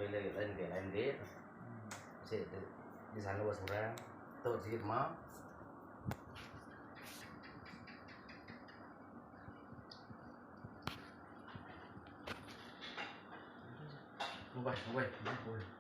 Lain ke lain agi. Bisi disanu ba seberang. Tu sigi ma. Ubah ubah ubah.